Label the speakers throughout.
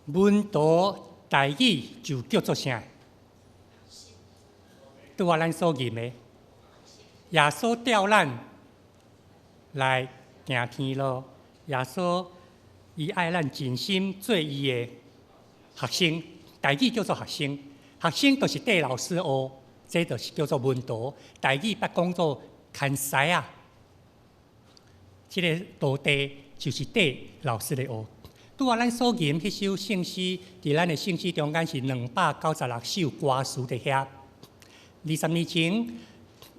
Speaker 1: 門徒台語就叫做啥？拄仔咱所吟的，耶穌召咱來行天路。耶穌伊愛咱盡心做伊的學生，台語叫做學生，學生就是綴老師學，這就是叫做門徒。台語捌講做牽師仔，這个徒弟就是綴老師咧學。拄仔咱所吟彼首聖詩，佇咱的聖詩中間是296首歌詞佇遐。20年前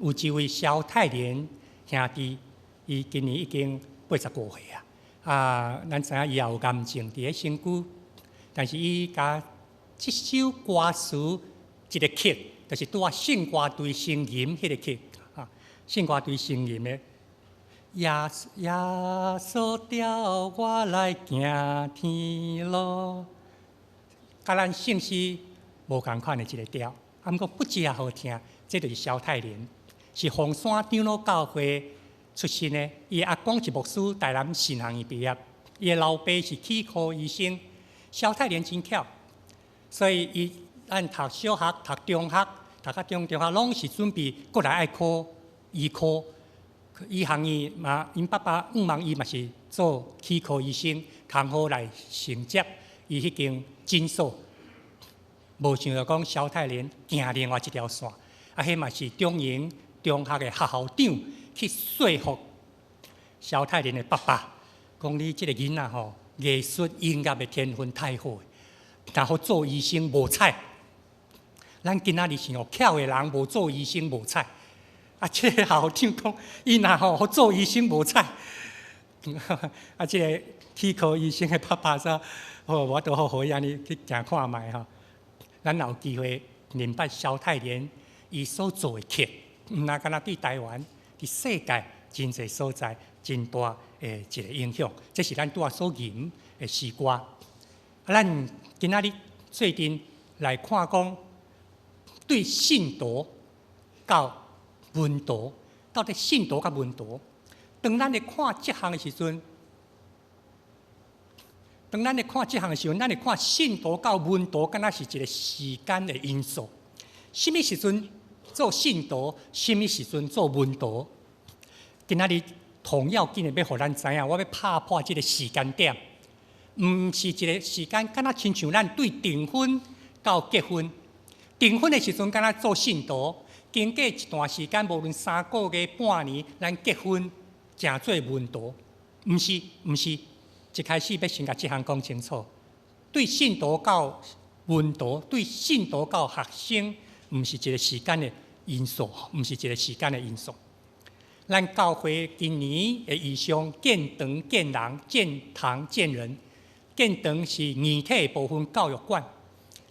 Speaker 1: 有一位蕭泰年兄弟，伊今年已經85歲啊。啊，咱知影伊也有癌症佇咧身軀，但是伊共這首歌詞一个曲，就是拄仔聖歌隊先吟彼个曲，啊，聖歌隊先吟的。耶耶穌召我來行天路，佮咱聖詩無仝款的一个調，啊，毋過不只也好聽。這就是蕭泰年，是鳳山長老教會出身的。伊的阿公是牧師，台南神學院畢業。伊的老爸是齒科醫生。蕭泰年真巧，所以伊按讀小學、讀中學、讀到中中學，攏是準備閣來愛考醫科。醫學院嘛，𪜶爸爸向望伊嘛是做齒科醫生，較好來承接伊彼間診所。無想著講蕭泰年行另外一條線，啊，彼嘛是中營中學的學校長去說服蕭泰年的爸爸，講你這个囡仔吼，藝術音樂的天分太好，若予做醫生無彩。咱今仔日想哦，巧的人無做醫生無彩。啊！這个校長講，伊若吼予做醫生無彩，啊！這个齒科醫生的爸爸說：好，我都好予伊按呢去行看覓吼。咱若有機會認捌蕭泰年伊所做的曲，毋若干焦對台灣、佇世界真濟所在真大的一个影響。這是咱拄仔所吟的詩歌。啊，咱今仔日做陣來看講，對信徒到門徒，到底信徒佮門徒，當咱咧看這項的時陣，當咱咧看這項的時陣，咱會看信徒佮門徒，敢若是一个時間的因素。啥物時陣做信徒，啥物時陣做門徒？今仔日同要緊的欲予咱知影，我欲拍破這个時間點，毋是一个時間，敢若親像咱對訂婚到結婚，訂婚的時陣敢若做信徒。經過一段時間，無論3個月、半年，咱結婚成做門徒，毋是，毋是，一開始欲先共這項講清楚。對信徒到門徒，對信徒到學生，毋是一个時間的因素，毋是一个時間的因素。咱教會今年的異象，建堂建人，建堂建人。建堂是硬體的部分，教育館。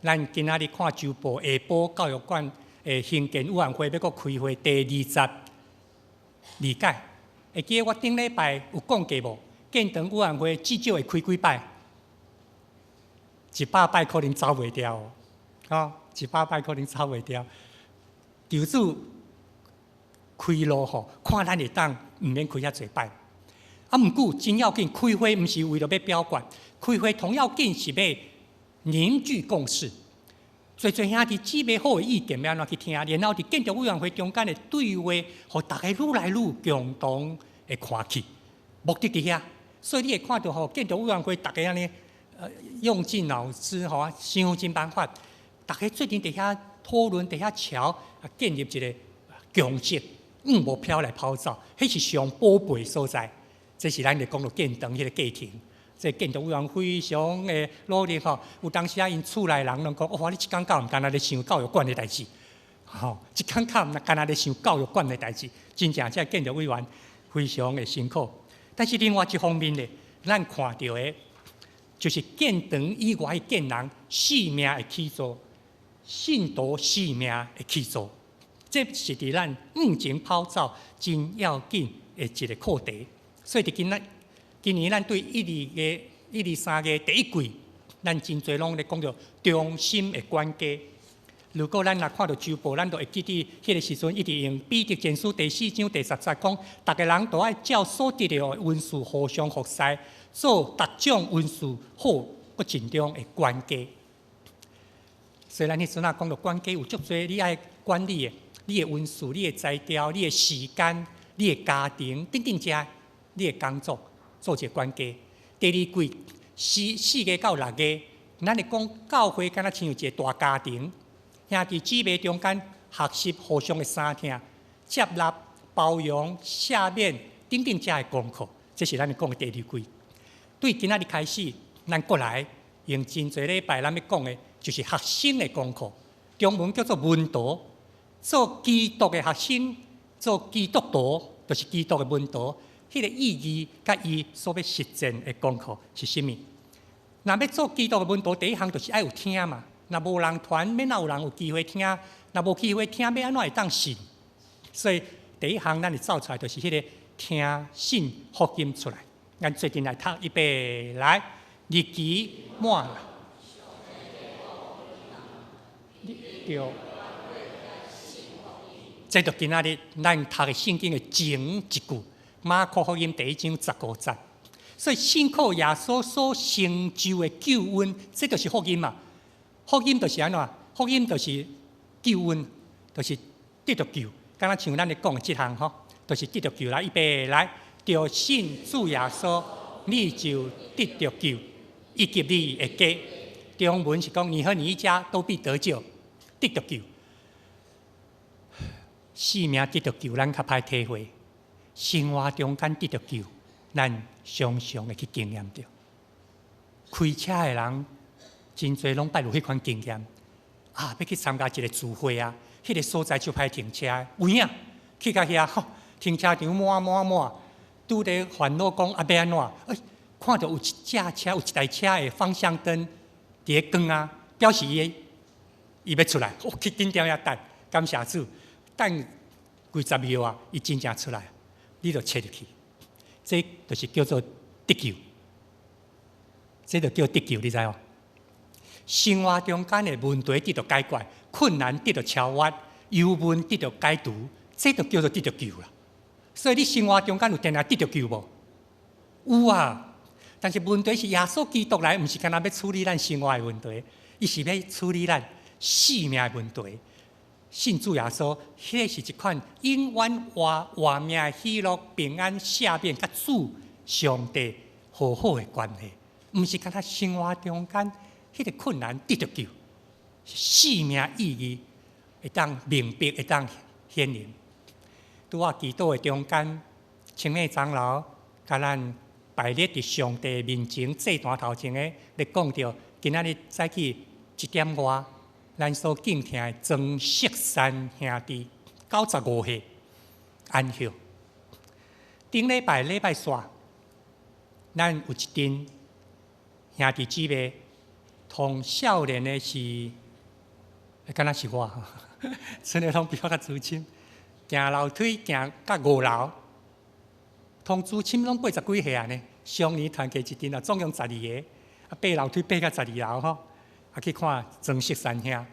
Speaker 1: 咱今仔日看週報下晡教育館的興建委員會欲閣開會第22屆，會記得我頂禮拜有講過無？建堂委員會至少會開幾擺？100擺可能走袂掉哦，吼！100擺可能走袂掉。求主開路吼，看咱會當毋免開遐濟擺。啊，毋過真要緊，開會毋是為著欲表決，開會同要緊是欲凝聚共識。濟濟兄弟姊妹好的意見欲按怎去聽，然後佇建築委員會中間的對話，予逐家愈來愈共同的看去，目的佇遐。所以你會看著吼，建築委員會逐家按呢，用盡腦汁吼，想盡辦法，逐家做陣佇遐討論，佇遐喬，啊，建立一个共識，目標來跑走，彼是上寶貝所在。這是咱咧講著建堂彼个過程。這建築委員非常的努力吼，有當時啊，𪜶厝內人攏講：哇，你一工到晚干焦咧想教育館的代誌，吼，一工到晚干焦咧想教育館的代誌，真正這建築委員非常的辛苦。但是另外一方面咧，咱看著的，就是建堂以外的建人生命的起造，信徒生命的起造，這是佇咱向前跑走真要緊的一个課題。所以佇今仔今年咱對一二月、一二三月第一季，咱真濟攏咧講著忠心的管家。如果咱若看著週報，咱就會記得彼个時陣一直用彼得前書第四章第10節講，逐个人都愛照所得著的恩賜互相服侍，做逐種恩賜好閣盡忠的管家。雖然彼陣仔講著管家有足濟，你愛管理的，你的恩賜、你的才調、你的時間、你的家庭等等遮，你的工作做一个管家。第二季4月到6月，咱會講教會敢若親像一个大家庭，兄弟姊妹中間學習互相的相疼、接納、包容、赦免等等遮的功課，這是咱咧講的第二季。對今仔日開始，咱過來用真濟禮拜，咱欲講的就是學生的功課，中文叫做門徒，做基督的學生，做基督徒，就是基督的門徒。彼個意義佮伊所欲實踐的功課是啥物？若欲做基督的門徒，第一項就是愛有聽嘛。若無人傳，欲哪有人有機會聽？若無機會聽，欲按怎會當信？所以第一項，咱會走出來就是彼個聽信福音出來。咱做陣來讀，預備來，日期滿啦。對。這就今仔日咱讀的聖經的前一句，馬可福音第一章15節。所以信靠耶穌所成就的救恩，這就是福音嘛。福音就是按怎？福音就是救恩，就是得著救。敢若像咱咧講的這項吼，就是得著救來，預備來，著信主耶穌，你就得著救，以及你的家。中文是講，你和你一家都必得救，得著救。性命得著救，咱較歹體會；生活中間得著救，咱常常會去經驗著。開車的人真濟攏捌有彼款經驗啊！欲去參加一个聚會啊，彼個所在就歹停車，有影去到遐吼，停車場滿滿滿，拄咧煩惱講啊欲按怎？欸，看著有一架車，有一台車的方向燈佇咧光啊，表示伊伊欲出來，我去緊張遐等，感謝主，等幾十秒啊，伊真正出來，你就切入去，這就是叫做得救，這就叫得救，你知無？生活中間的問題得著解決，困難得著超越，憂悶得著解除，這就叫做得著救啦。所以你生活中間有定定得著救無？有啊，但是問題是耶穌基督來，毋是干焦欲處理咱生活的問題，伊是欲處理咱性命的問題。信主耶穌，彼个是一款永遠活活命的喜樂、平安、赦免，佮主上帝和好的關係，毋是干焦生活中間彼个困難得著救，是性命意義會當明白，會當顯明。拄仔祈禱的中間，青美長老共咱擺列佇上帝面前祭壇頭前的，咧講著今仔日早起一點外，咱所敬聽的莊錫山兄弟95歲安息。頂禮拜禮拜四，咱有一陣兄弟姊妹同少年的是，敢若是我，賰的攏比我較資深，行樓梯行到五樓，同資深攏80幾歲啊呢。雙年團契一陣啊，總共12個，啊爬樓梯爬到12樓吼。啊，去看莊錫山兄，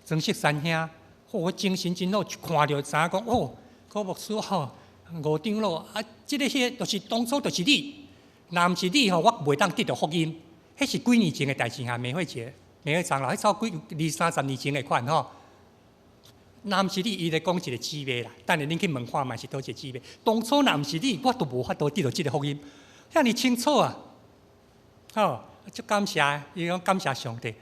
Speaker 1: 莊錫山兄，吼，精神真好，一看著知影講，哦，柯牧師吼，吳長老啊，這个彼个就是當初就是你，若毋是你吼，我袂當得著福音。彼是幾年前的代誌啊，美惠姐、美惠長老，彼差幾二三十年前的款吼。若毋是你，伊咧講一個姊妹啦，等下恁去問看覓是佗一個姊妹。當初若毋是你，我都無法度得著這个福音，遐爾清楚啊，吼。足感謝，伊講感謝上帝。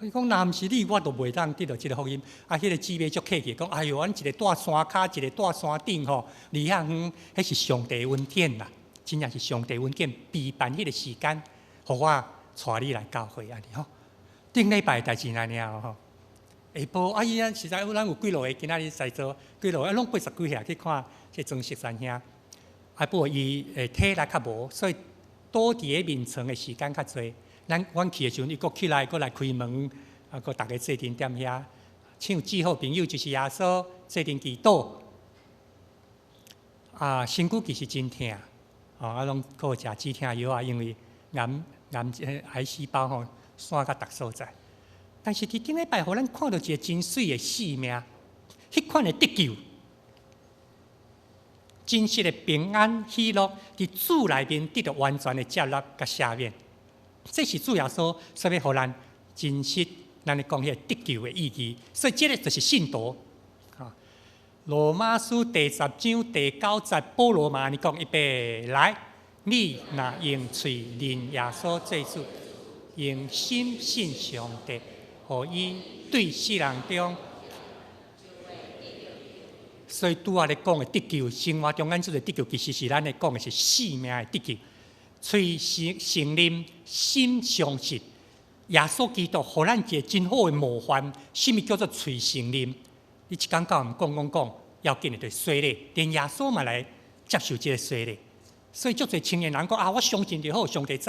Speaker 1: 伊講若毋是你，我都袂當得著這个福音。啊，彼个姊妹足客氣，講哎喲，阮一个蹛山跤，一个蹛山頂吼，離遐遠，彼是上帝恩典啦，真正是上帝恩典，備辦彼个時間，予我帶你來教會按呢吼。頂禮拜代誌按呢爾吼，下晡啊伊啊實在咱有幾落個今仔日在座幾落個，啊攏80幾歲去看這莊錫山兄。啊，不過伊的體力較無，所以倒佇咧眠床的時間較濟。咱阮去的時陣，伊閣起來，閣來開門，啊，閣逐家做陣踮遐，唱至好朋友就是耶穌，做陣祈禱。啊，身軀其實真疼，哦，啊，攏靠食止疼藥啊，因為癌癌癌細胞吼散到逐所在。但是佇頂禮拜，予咱看著一个真媠的生命，彼款的得救，真實的平安喜樂，佇主內面得著完全的接納佮赦免。這是主耶穌所欲予咱真實，咱咧講彼個得救的意義。所以這个就是信徒。羅馬書第10章第9節，保羅嘛按呢講，預備來，你若用喙認耶穌做主，用心信上帝，予伊對死人中。所以拄仔咧講的得救，生活中間這个得救，其實是咱咧講的是性命的得救。喙承認，心相信，耶穌基督予咱一个真好的模範。啥物叫做喙承認？你一工到晚講講講，要緊的就是洗禮，連耶穌嘛來接受這个洗禮。所以足濟青年人講啊，我相信就好，上帝知。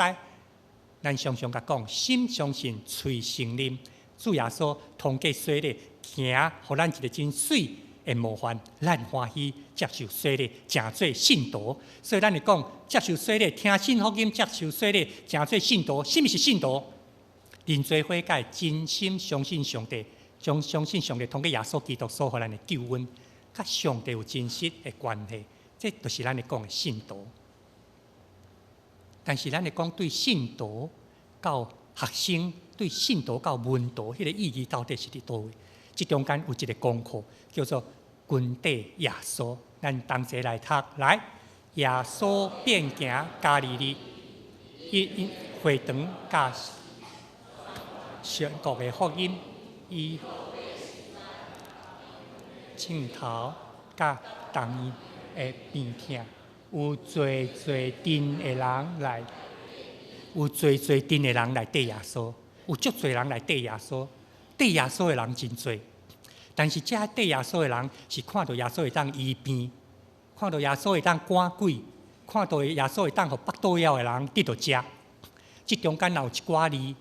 Speaker 1: 咱常常共講，心相信，喙承認，主耶穌通過洗禮，行，予咱一个真媠的模範，咱歡喜接受洗禮，成做信徒。所以咱會講接受洗禮，聽信福音，接受洗禮，成做信徒。啥物是信徒？認罪悔改，真心相信上帝，將相信上帝通過耶穌基督所予咱的救恩，佮上帝有真實的關係，這就是咱咧講的信徒。但是咱咧講對信徒到學生，對信徒到門徒，彼个意義到底是佇佗位？這中間有一个功課叫做跟綴耶穌。咱同齊來讀來，耶穌遍行加利利，伊會堂教神國的福音，醫症頭佮重樣的病痛，有濟濟陣的人來，有濟濟陣的人來綴耶穌，有足濟人來綴耶穌，綴耶穌的人真濟。但是這綴耶穌的人是看著耶穌會當醫病，看著耶穌會當趕鬼，看著耶穌會當予腹肚枵的人得著食。這中間若有一寡字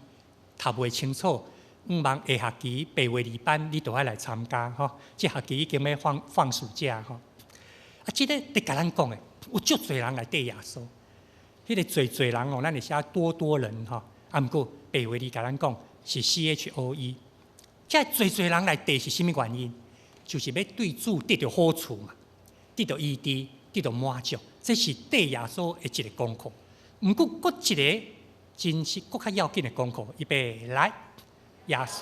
Speaker 1: 讀袂清楚，向望下學期白話字班你都愛來參加吼。這學期已經欲放暑假吼。啊，這个佇共咱講的，有足濟人來綴耶穌。彼个濟濟人哦，咱會寫多多人吼。啊，毋過白話字共咱講是 CHOE。這濟濟人來綴是啥物原因？就是欲對主得著好處嘛，得著醫治，得著滿足，這是綴耶穌的一个功課。毋過，閣一个真實閣較要緊的功課，預備來，耶穌。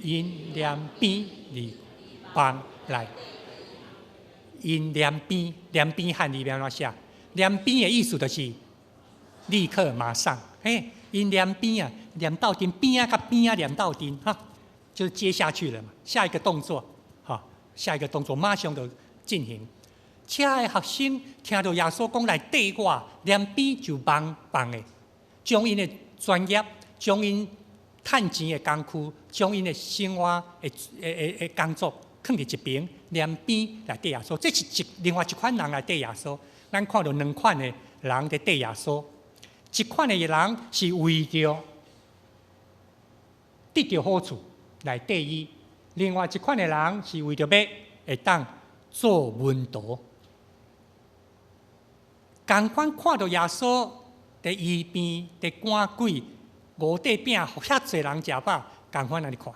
Speaker 1: 𪜶連邊離放來，𪜶連邊連邊漢字欲按怎寫？連邊的意思就是立刻馬上，嘿，𪜶連邊啊，連鬥陣邊仔佮邊仔連鬥陣，哈，就接下去了嘛。下一個動作，哈，下一個動作馬上就進行。遮的學生聽著耶穌講來綴我，連邊就放放的，將𪜶的專業，將𪜶趁錢的工具，將𪜶的生活的工作，囥佇一邊，連邊來綴耶穌。這是另外一款人來綴耶穌。咱看著兩款的人佇綴耶穌，一款的人是為著得著好處來綴伊，另外一款的人是為著欲會當做門徒。仝款看著耶穌佇醫病、佇趕鬼、五塊餅，予遐濟人食飽，仝款按呢看。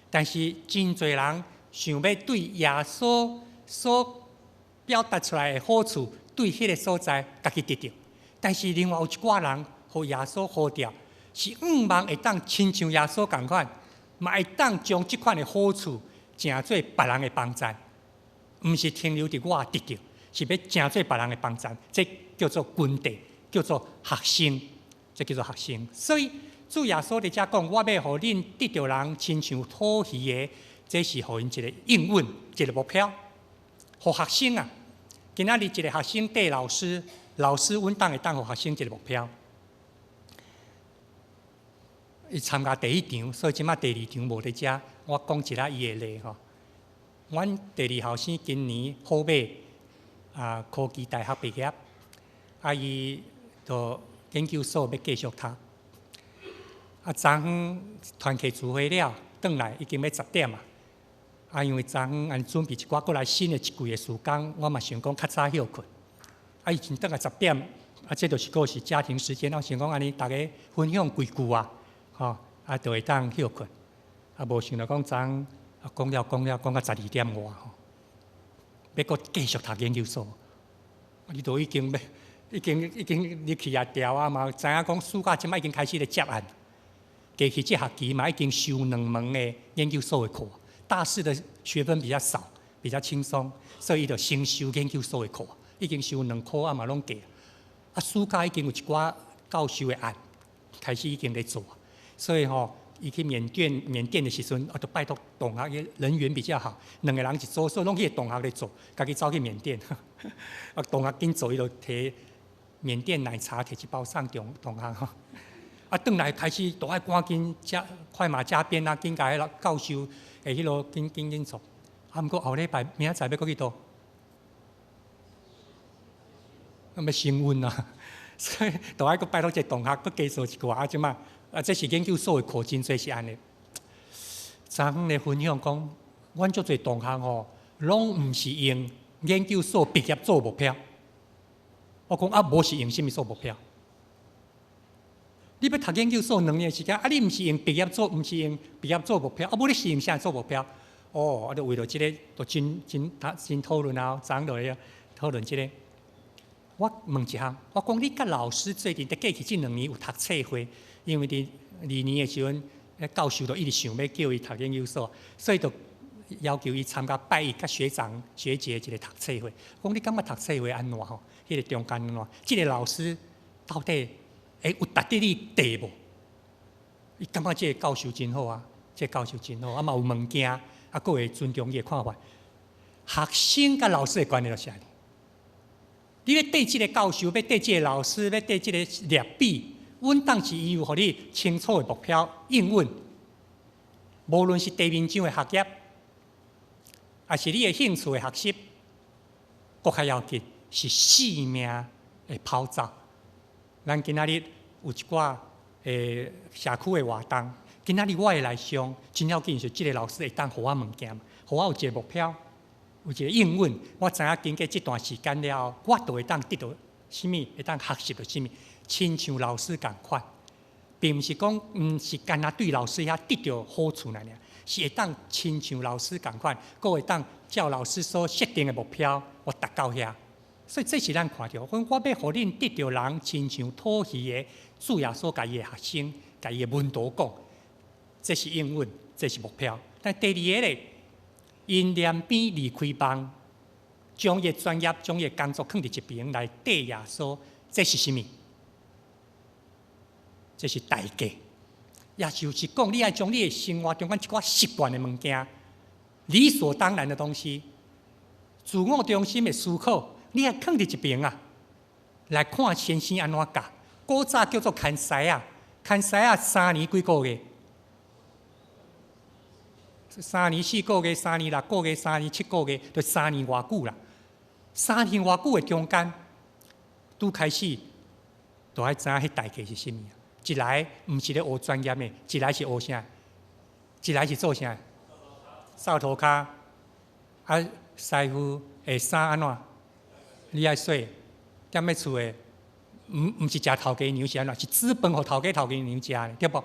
Speaker 1: 但是真濟人想欲對耶穌所表達出來的好處，對彼个所在家己得著。但是另外有一寡人，予耶穌呼召，是向望會當親像耶穌仝款，嘛會當將這款的好處，成做別人的幫贊，毋是停留佇我得著，是欲成做別人的幫贊，這叫做跟綴，叫做學生，這叫做學生。所以主耶穌佇遮講，我欲予恁得著人親像討魚的，這是予𪜶一个應允，一个目標，予學生啊。今仔日一个學生綴老師，老師穩當會當予學生一个目標。伊參加第一場，所以這馬第二場無佇遮。我講一下伊的例吼。阮第二後生今年好馬啊，科技大學畢業，啊，伊就研究所欲繼續讀。啊，昨昏團契聚會了，轉來已經欲10點啊。啊，因為昨昏按準備一寡閣來新的一季的事工，我嘛想講較早歇睏。啊，伊轉來10點，啊，這就是閣是家庭時間，我想講按呢，逐家分享幾句啊，吼，啊，就會當歇睏。啊，無想著講昨昏啊，講了講了講到12點外吼，欲閣繼續讀研究所。你都已經欲已經已經入去也調啊嘛，知影講暑假這擺已經開始咧接案，過去這學期嘛已經修兩門的研究所的課，大四的學分比較少，比較輕鬆，所以伊就先修研究所的課，已經修兩科啊嘛攏過。啊，暑假已經有一寡教授的案開始已經咧做，所以吼，伊去緬甸緬甸的時陣，啊，就拜託同學人緣比較好，兩個人一組，所以攏去同學咧做，家己走去緬甸。啊，同學緊做，伊就提緬甸奶茶，提一包送同同學吼。啊，轉來開始都愛趕緊加快馬加鞭啊，緊共彼个教授的彼落緊緊緊做。啊，毋過後禮拜明仔載欲閣去佗？欲升溫啊，所以都愛閣拜託一個同學閣加做一寡啊，這馬。啊，這是研究所的課，真濟是按呢。昨昏咧分享講，阮足濟同學吼，攏毋是用研究所畢業做目標。我講啊，無是用啥物做目標？你欲讀研究所兩年時間，啊，你毋是用畢業做，毋是用畢業做目標，啊，無你是用啥做目標？哦，啊，就為著這个，都真真真討論啊，昨昏落來討論這个。我問一項，我講你佮老師做陣，佇過去這兩年有讀冊會，因為佇二年的時陣，教授就一直想欲叫伊讀研究所，所以就要求伊參加拜一佮學長學姐一个讀冊會。講你感覺讀冊會按怎吼？彼个中間按怎？這个老師到底會有值得你綴無？伊感覺這个教授真好啊，這个教授真好，啊嘛有物件，啊，閣會尊重伊的看法。學生佮老師的關係就是按呢。你欲綴這个教授，欲綴這个老師，欲綴這个立比，穩當是伊有予你清楚的目標應允。無論是地面上的學業，抑是你的興趣的學習，閣較要緊是性命的跑走。咱今仔日有一寡社區的活動，今仔日我會來上，真要緊是這个老師會當予我物件，予我有一个目標。有一个應允，我知影經過這段時間了後，我就會當得到啥物，會當學習著啥物，親像老師仝款，並毋是講毋是干焦對老師遐得著好處爾爾，是會當親像老師仝款，閣會當照老師所設定的目標，我達到遐。所以這是咱看著，講我欲予恁得著人親像討魚的主耶穌共伊的學生、共伊的門徒講，這是應允，這是目標。但第二个咧，𪜶躡邊離開網，將伊的專業、將伊的工作囥佇一邊來綴耶穌，這是啥物？這是代價。也就是講，你愛將你的生活中間一寡習慣的物件、理所當然的東西、自我中心的思考，你愛囥佇一邊啊，來看先生按怎教。古早叫做牽師仔，牽師仔三年幾個月？三年四個月，三年六個月，三年七個月，就三年偌久啦。三年偌久的中間，拄開始，就愛知影彼代價是啥物啊？一來毋是咧學專業的，一來是學啥？一來是做啥？掃塗跤。啊，師傅的衫按怎？你愛洗。踮咧厝的，毋是食頭家娘是按怎？是煮飯予頭家頭家娘食，對無？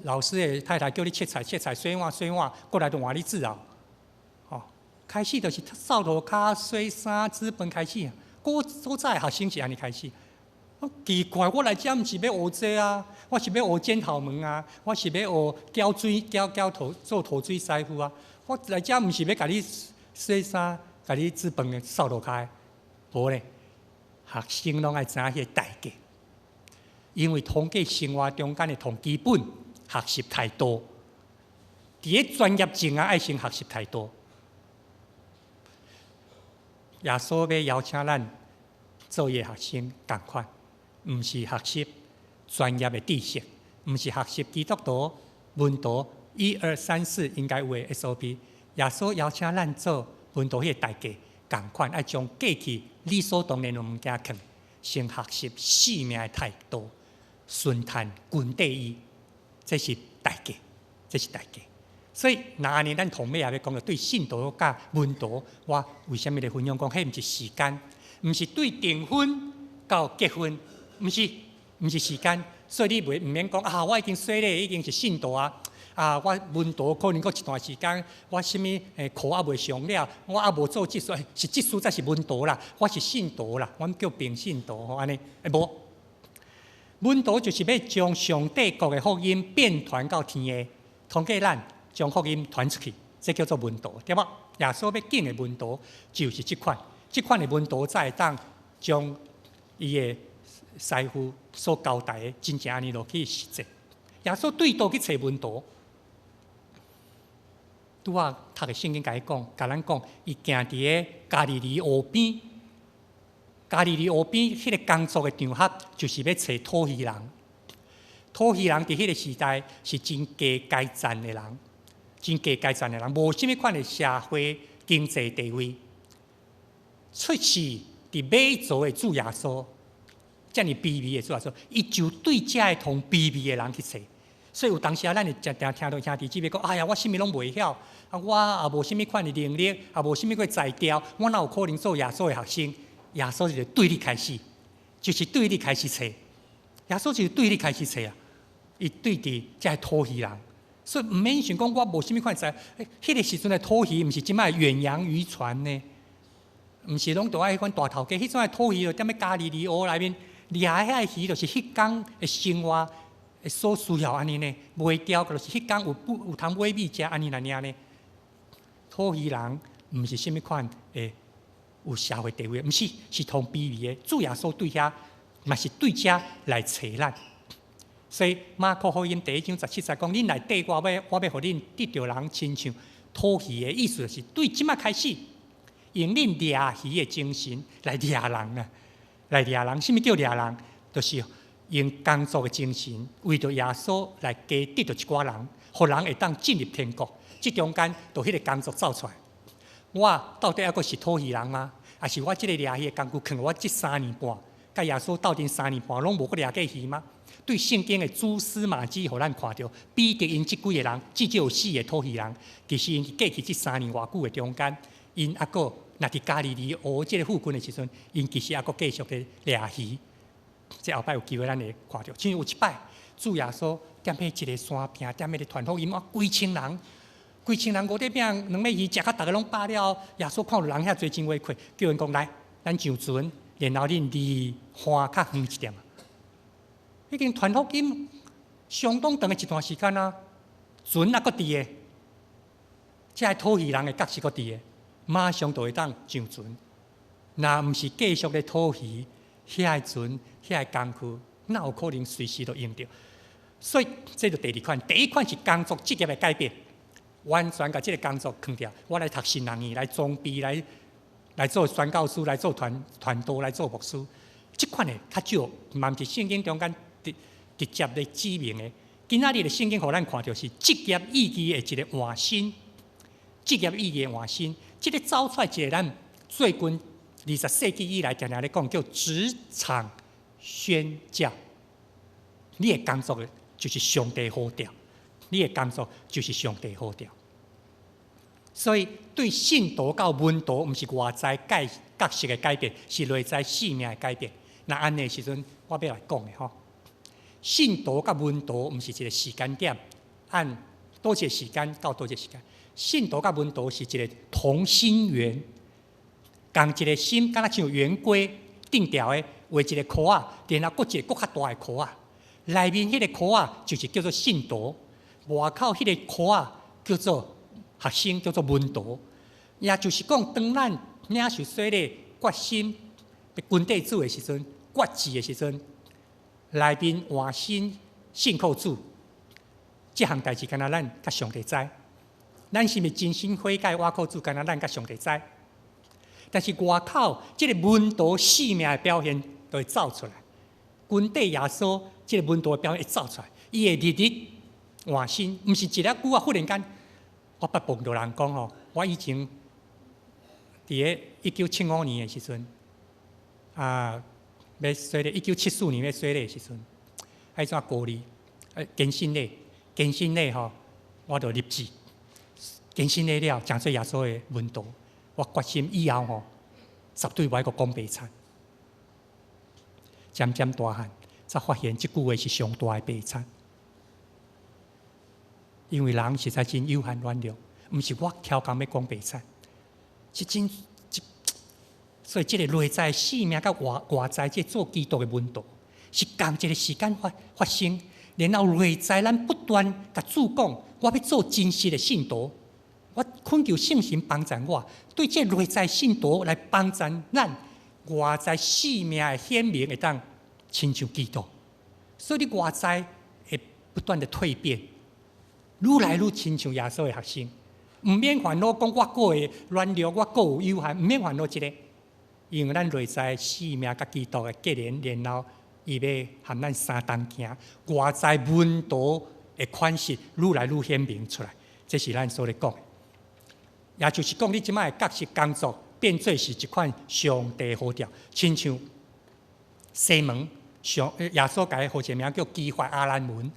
Speaker 1: 老師的太太叫你切菜切菜，洗碗洗碗，過來就換你煮啊！吼，開始就是掃塗跤、洗衫、煮飯開始啊。古古早的學生是按呢開始。奇怪，我來遮毋是欲學這啊，我是欲學剪頭毛啊，我是欲學攪水、攪攪塗做塗水師傅啊。我來遮毋是欲共你洗衫、共你煮飯的、掃塗跤的，無咧。學生攏愛知影彼个代價。因為通過生活中間的同基本學習態度，佇咧專業前啊，愛先學習態度。耶穌欲邀請咱做伊的學生，仝款，毋是學習專業的知識，毋是學習基督徒門徒一二三四應該有的 SOP。耶穌邀請咱做門徒彼个代價，仝款愛將過去理所當然的物件囥，先學習性命的態度。順趁跟綴伊，這是代價，這是代價。所以，若按呢，咱同尾也欲講著，對信徒佮門徒，我為啥物咧分享講，彼毋是時間，毋是對訂婚到結婚，毋是，毋是時間。所以你袂毋免講啊，我已經洗禮，已經是信徒啊，啊，我門徒可能閣一段時間，我啥物課猶未上了，我猶無做執事，是執事才是門徒啦，我是信徒啦，阮叫平信徒吼按呢，欸無，門徒就是欲將上帝國的福音遍傳到天下，通過咱將福音傳出去，這叫做門徒，對無？耶穌欲揀的門徒就是這款，這款的門徒才會當將伊的師傅所交代的真正按呢落去實踐。耶穌對佗去揣門徒，拄仔讀的聖經共伊講，共咱講，伊行佇个加利利湖邊，加利利湖邊彼个工作的場合，就是欲揣討魚人。討魚人佇彼个時代是真低階層的人，真低階層的人，無啥物款的社會經濟地位。出世佇馬槽的主耶穌，遮爾卑微的主耶穌，伊就對遮个同卑微的人去揣。所以有當時啊，咱會常常聽著兄弟姊妹講：哎呀，我啥物攏袂曉，啊，我也無啥物款的能力，也無啥物款才調，我哪有可能做耶穌的學生？耶穌就是對你開始，就是對你開始揣。耶穌就是對你開始揣啊！伊對佇遮个討魚人，所以毋免想講我無啥物款才，彼個時陣的討魚，毋是這擺遠洋漁船呢？毋是攏著愛彼款大頭家，彼陣的討魚就踮咧加利利湖內面掠遐个魚，就是彼工的生活所需要按呢呢，賣掉就是彼工有有通買米食按呢爾呢。討魚人毋是啥物款的有社會地位，毋是，是同卑微的。主耶穌對遐嘛是對遮來揣咱。所以馬可福音第一章十七節講：恁來綴我，我欲予恁得著人親像討魚的意思，就是對這擺開始，用恁掠魚的精神來掠人啊，來掠人。啥物叫掠人？就是用工作的精神，為著耶穌來加得著一寡人，予人會當進入天國。這中間，就彼个工作走出來。我到底猶閣是討魚人嗎？抑是我這个掠魚的工具，囥我這三年半，佮耶穌鬥陣三年半，攏無閣掠過魚嗎？對聖經的蛛絲馬跡，予咱看著，彼得𪜶這幾个人，至少有四个討魚人，其實𪜶佇過去這三年偌久的中間，𪜶猶閣若佇加利利湖這个附近的時陣，𪜶其實猶閣繼續咧掠魚。這後擺有機會咱會看著，親像有一擺，主耶穌踮彼一个山坪，踮彼个傳福音，啊，幾千人，幾千人五塊餅兩尾魚，食甲逐个攏飽了。耶穌看著人遐濟真話氣，叫𪜶講來，咱上船，然後恁離岸較遠一點。已經傳福音相當長的一段時間啊，船猶閣佇个，這个討魚人的角色閣佇个，馬上就會當上船。若毋是繼續咧討魚，遐个船、遐个工具，哪有可能隨時都用著？所以這就第二款，第一款是工作職業的改變，完全共這个工作囥掉。我來讀神學院，來裝備，來做宣教師，來做傳道，來做牧師。這款的較少，嘛毋是聖經中間直直接咧指明的。今仔日的聖經予咱看著是職業意義的一个換新，職業意義的換新，這个走出來一个咱最近二十世紀以來，常常咧講叫職場宣教。你的工作就是上帝呼召，你的工作就是上帝呼召。所以對信徒到門徒，毋是外在改角色的改變，是內在生命的改變。若按呢時陣，我欲來講的吼，信徒佮門徒毋是一个時間點，按佗一个時間到佗一個時間。信徒佮門徒是一个同心圓，仝一个心，敢若像圓規頂條的畫一个箍仔，然後閣一个閣較大的箍仔。內面彼个箍仔就是叫做信徒，外口彼个箍仔叫做學生，叫做門徒。也就是講，當咱領受洗禮、決心跟綴主的時陣，決志的時陣，內面換新信靠主，這項代誌敢若咱佮上帝知。咱是毋是真心悔改，倚靠主，敢若咱佮上帝知。但是外口這个門徒生命的表現就會走出來，跟綴耶穌這个門徒的表現會走出來，伊會日日換新，毋是一粒久啊，忽然間，我捌碰著人講吼，我以前佇个1975年的時陣，啊，欲洗禮，1974年欲洗禮的時陣，彼陣高二，堅信禮，堅信禮吼，我就立志，堅信禮了，成做耶穌的門徒，我決心以後吼，絕對無愛閣講白賊。漸漸大漢，才發現這句話是上大的白賊。因為人實在真有限軟弱，毋是我刁工欲講白賊，是真，所以這个內在生命佮外在這做基督的門徒，是仝一个時間發生，然後內在咱不斷共主講，我欲做真實的信徒，我懇求聖神幫助我，對這內在信徒來幫助咱外在生命的顯明會當親像基督，所以你外在會不斷的蛻變，愈來愈親像耶穌的學生，毋免煩惱講我閣會軟弱，我閣有有限，毋免煩惱這个，因為咱內在生命佮基督的結連，然後伊欲和咱相同行，外在門徒的款式愈來愈顯明出來，這是咱所咧講的。也就是講，你這擺的角色工作變做是一款上帝呼召，親像西門上耶穌共伊號一個名叫基法亞蘭文，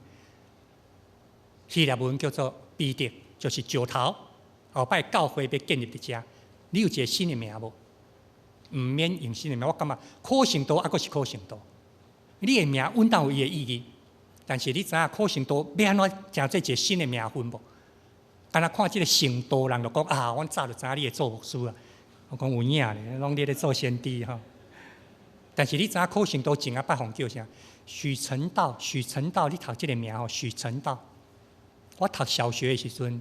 Speaker 1: 希臘文叫做彼得，就是石頭。後擺教會欲建立佇遮，你有一个新的名無？毋免用新的名，我感覺可信度猶閣是可信度。你的名穩當有伊的意義，但是你知影可信度欲按怎成做一个新的名分無？敢若看這个成道人就講啊，阮早就知影你會做牧師啊。我講有影咧，攏你咧做先知吼。但是你知影可信度前仔擺予叫啥？許成道，許成道，你讀這个名吼，許成道。我讀小學的時陣，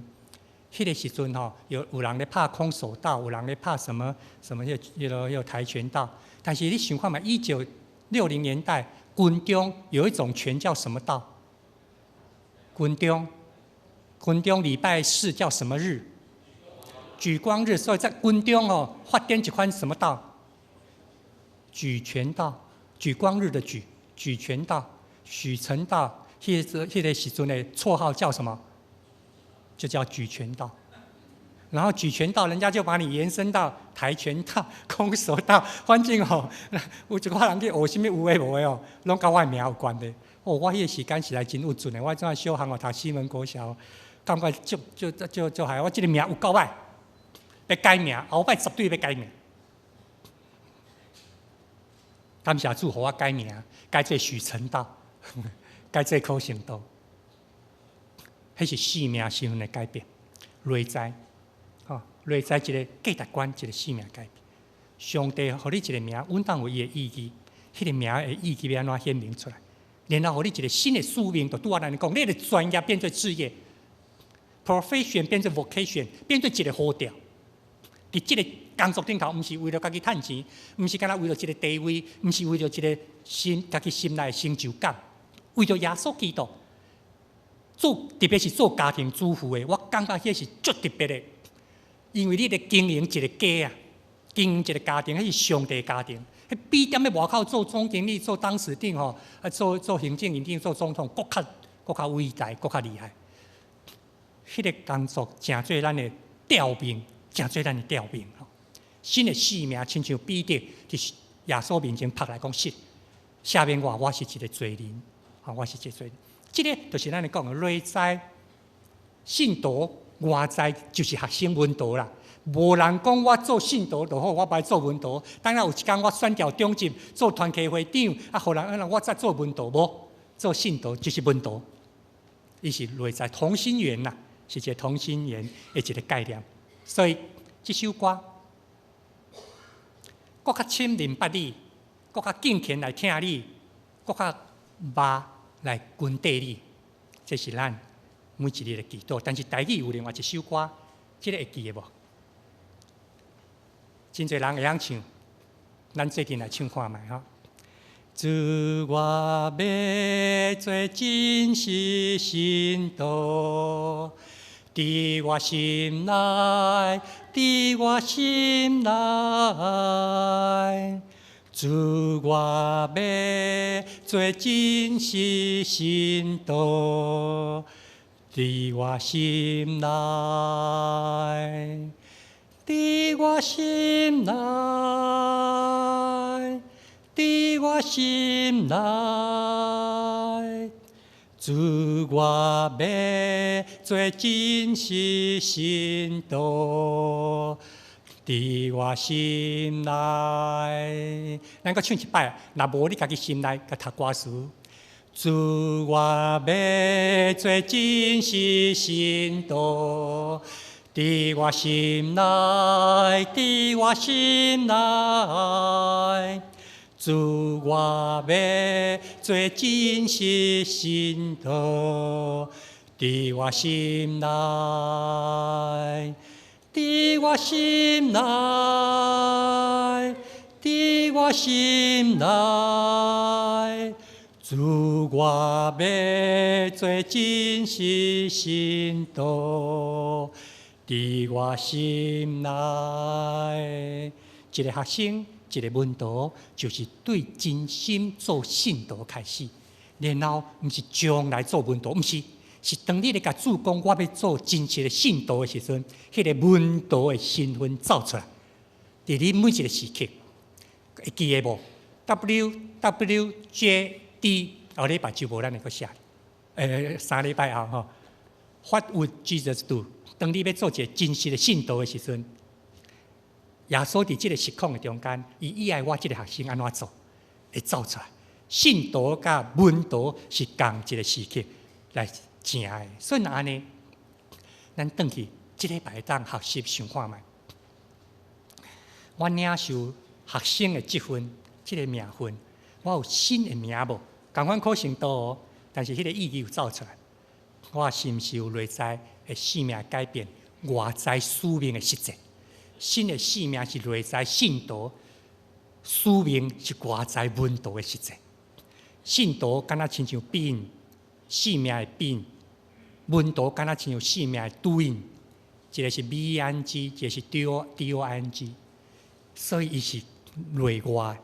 Speaker 1: 彼个時陣吼，有人咧拍空手道，有人咧拍什麼什麼彼个跆拳道。但是你想看覓，1960年代，軍中有一種拳叫什麼道？軍中，軍中禮拜四叫什麼日？莒光日。所以在軍中哦，發展一款什麼道？舉拳道，莒光日的莒，舉拳道，許成道，彼个時陣的綽號叫什麼？就叫舉拳道。然後舉拳道，人家就把你延伸到跆拳道、空手道，反正吼，有一寡人去學啥物有的無的哦，攏佮我的名有關係。哦，我彼个時間實在真鬱卒的，我怎小漢哦讀西門國小，感覺足足足足害，我這个名有夠歹，欲改名，後擺絕對欲改名。感謝主，予我改名，改做許成道，改做可信道。彼是生命身份的改變，內在，吼，內在一个價值觀，一个生命改變。上帝予你一個名，穩當有伊的意義，彼个名的意義欲按怎顯明出來？然後予你一个新的使命，就拄仔按呢講，你的專業變做志業，profession 變做 vocation，變做一个呼召。佇這个工作頂頭，毋是為了家己趁錢，毋是干焦為著一个地位，毋是為著一个心家己心內的成就感，為著耶穌基督。做特別是做家庭主婦的，我感覺彼是足特別的，因為你咧經營一個家啊，經營一個家庭，彼是上帝家庭。彼比踮咧外口做總經理、做董事長吼，啊做行政院長、做總統，閣較偉大、閣較厲害。彼个工作成做咱的吊命，成做咱的吊命吼。新的生命，親像彼得佇耶穌面前拍來講是，赦免我，我是一个罪人，吼，我是一个罪人。這个就是咱咧講的內在信徒，外在就是學生門徒啦。無人講我做信徒就好，我無愛做門徒。等下有一工我選調中正做團契會長，啊，予人按我再做門徒無？做信徒就是門徒，伊是內在同心圓啦，是一个同心圓的一个概念。所以這首歌，閣較深明白你，閣較敬虔來聽你，閣較肉來跟綴你，這是咱每一日的祈禱。但是台語有另外一首歌，這个會記得無？真濟人會曉唱，咱做陣來唱看覓吼。主，我欲做真實信徒，佇我心內，佇我心內。主，我欲做真實信徒，佇我心內，佇我心內，佇我心內。主，我欲做真實信徒，佇我心內。咱閣唱一擺，若無你家己心內共讀歌詞。主，我欲做真實信徒，佇我心內，佇我心內。主，我欲做真實信徒，佇我心內，佇我心內，佇我心內。主，我欲做真實信徒，佇我心內。一个學生，一个門徒，就是對真心做信徒開始，然後毋是將來做門徒，毋是，是當你咧共主講我欲做真實的信徒的時陣，彼個門徒的身份走出來。佇你每一个時刻，會記得無？WWJD 後禮拜就無咱會閣寫，3禮拜後吼。What would Jesus do？當你欲做一个真實的信徒的時陣，耶穌佇這个時空的中間，伊意愛我這个學生按怎做，會走出來。信徒佮門徒是仝一个時刻來成的，所以若按呢，咱轉去這禮拜當學習想看覓。我領受學生的職分，這个名分，我有新的名無？仝款可信徒哦，但是彼个意義有走出來。我是毋是有內在的生命改變，外在使命的實踐？新的生命是內在信徒，使命是外在門徒的實踐。信徒敢若親像 being，生命的 being；門徒敢若親像生命的 doing。一个是 B I N G，一个是 D O I N G，所以伊是內外，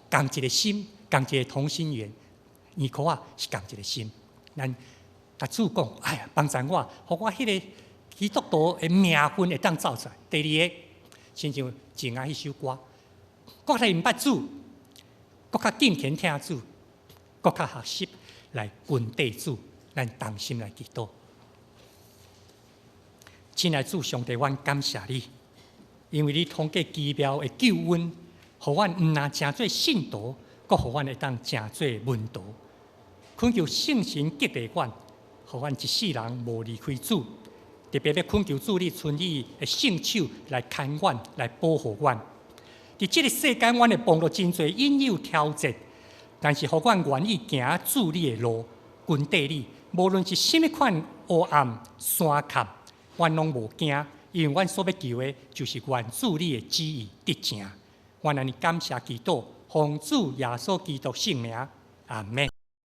Speaker 1: 仝一个心，仝一个同心圓。耳殼仔是仝一个心。咱共主講，哎呀，幫助我，予我彼个基督徒的名分會當走出來。第二个，親像前仔彼首歌，閣來毋捌主，閣較敬虔聽主，閣較學習來跟綴主，咱同心來祈禱。親愛主上帝，阮感謝你，因為你通過奇妙的救恩，予阮毋但成做信徒，閣予阮會當成做門徒。懇求聖神激勵阮，予阮一世人無離開主。特別欲懇求主，你親你的聖手來牽阮，來保護阮。佇這个世間，阮會碰著真濟引誘挑戰，但是予阮願意行主你的路，跟綴你。無論是啥物款黑暗山崁，阮攏無驚，因為阮所欲求的，就是願主你的旨意得成。阮按呢感謝祈禱，奉主耶穌基督聖名，阿門。